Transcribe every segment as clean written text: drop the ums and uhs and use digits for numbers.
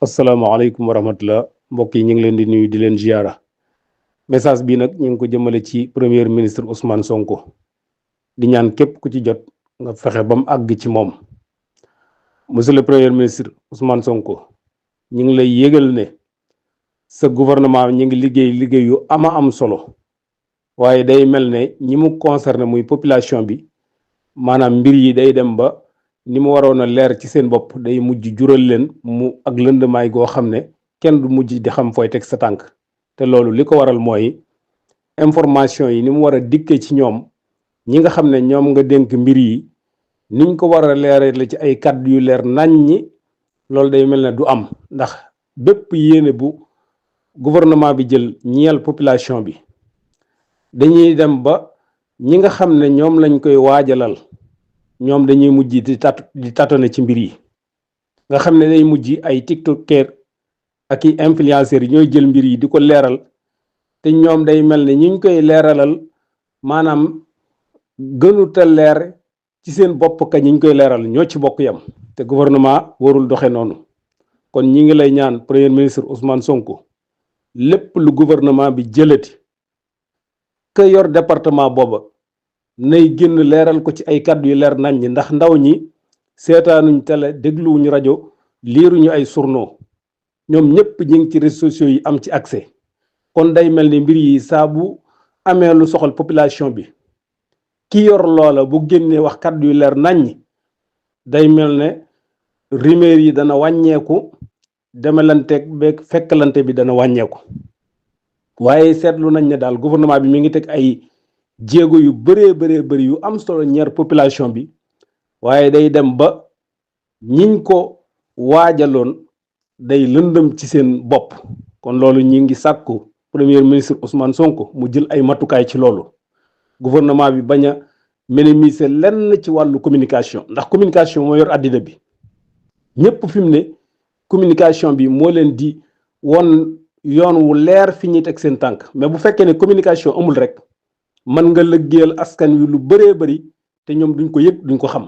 asalaamaaleykum wa rahmatullah mbokk yi ñu ngi leen di nuyu di leen ziara message bi nag ñu ngi ko jëmale ci premier ministre Ousmane Sonko di ñaan képp ku ci jot nga fexe ba mu àgg ci moom. monsieur le premier ministre Ousmane Sonko ñu ngi lay yëgal ne sa gouvernement ñu ngi liggéey yu am solo waaye day mel ne ñi mu concerné muy population bi maanaam mbir yi day dem ba ni mu waroon a leer ci seen bopp day mujj jural leen mu ak lëndamaay goo xam ne kenn du mujj di xam fooy teg sa tànk te loolu li ko waral mooy information yi ni mu war a dikkee ci ñoom ñi nga xam ne ñoom nga dénk mbir yi niñ ko war a leeree la ci ay kàddu yu leer naññi loolu day mel ne du am ndax bépp yéene bu gouvernement bi jël ñeel population bi dañuy dem ba ñi nga xam ne ñoom lañ koy waajalal ñoom dañuy mujj di tatone ci mbir yi nga xam ne day mujj ay tiktoker ak i influenceurs yi ñooy jël mbir yi di ko leeral te ñoom day mel ne ñi ñu koy leeralal maanaam gënuta leer ci seen bopp ka ñi ñu koy leeral ñoo ci bokk yam te gouvernement warul doxe noonu kon ñi ngi lay ñaan premier ministre Ousmane Sonko lépp lu gouvernement bi jëlati ka yor département booba nay génn leeral ko ci ay kàddu yu leer nañ ñi ndax ndaw ñi seetaanuñ télé dégluwuñu rajo liiruñu ay journaux ñoom ñëpp ñi ngi ci réseaux sociaux yi am ci accès kon day mel ni mbir yi saa bu amee lu soxal population bi ki yor loola bu génnee wax kàddu yu leer nañ ñi day mel ne rumeur yi dana wàññeeku demelanteeg beeg fekkalante bi dana wàññeeku waaye seetlu nañ ne daal gouvernement bi mi ngi teg ay jéego yu bëri yu am solo ñeer population bi waaye day dem ba ñiñ ko waajaloon day lëndëm ci seen bopp kon loolu ñi ngi sàkku premier ministre Ousmane Sonko mu jël ay matukaay ci loolu gouvernement bi bañ a minimiser lenn ci wàllu communication ndax communication moo yor àddina bi ñëpp fi mu ne communication bi moo leen di won yoon wu leer fi ñuy teg seen tànk mais bu fekkee ne communication amul rek mën nga lëggéeyal askan wi lu bëree bëri te ñoom duñ ko yëg duñ ko xam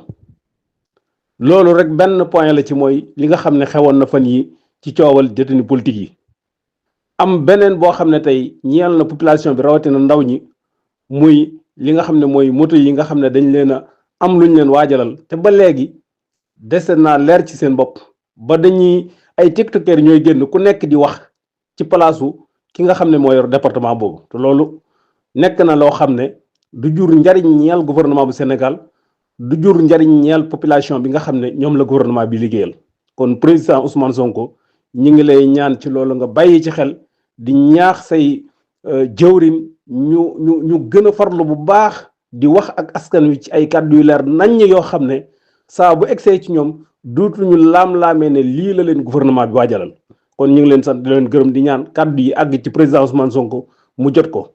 loolu rek benn point la ci mooy li nga xam ne xewoon na fan yi ci coowal détenu politique yi am beneen boo xam ne tey ñeel na population bi rawatina ndaw ñi muy li nga xam ne mooy moto yi nga xam ne dañ leen a am luñ leen waajalal te ba léegi dese naa leer ci seen bopp ba dañuy ay tiktokers ñooy génn ku nekk di wax ci palaasu ki nga xam ne moo yor département boobu te loolu nekk na loo xam ne du jur njariñ ñeel gouvernement bu Sénégal du jur njariñ ñeel population bi nga xam ne ñoom la gouvernement bi liggéeyal kon président Ousmane Sonko ñi ngi lay ñaan ci loolu nga bàyyi ci xel di ñaax say jëwrin ñu gën a farlu bu baax di wax ak askan wi ci ay kàddu yu leer naññ yoo xam ne saa bu egsee ci ñoom duutuñu laam-laamee ne lii la leen gouvernement bi waajalal kon ñu ngi leen sant di leen gërëm di ñaan kàddu yi àgg ci président Ousmane Sonko mu jot ko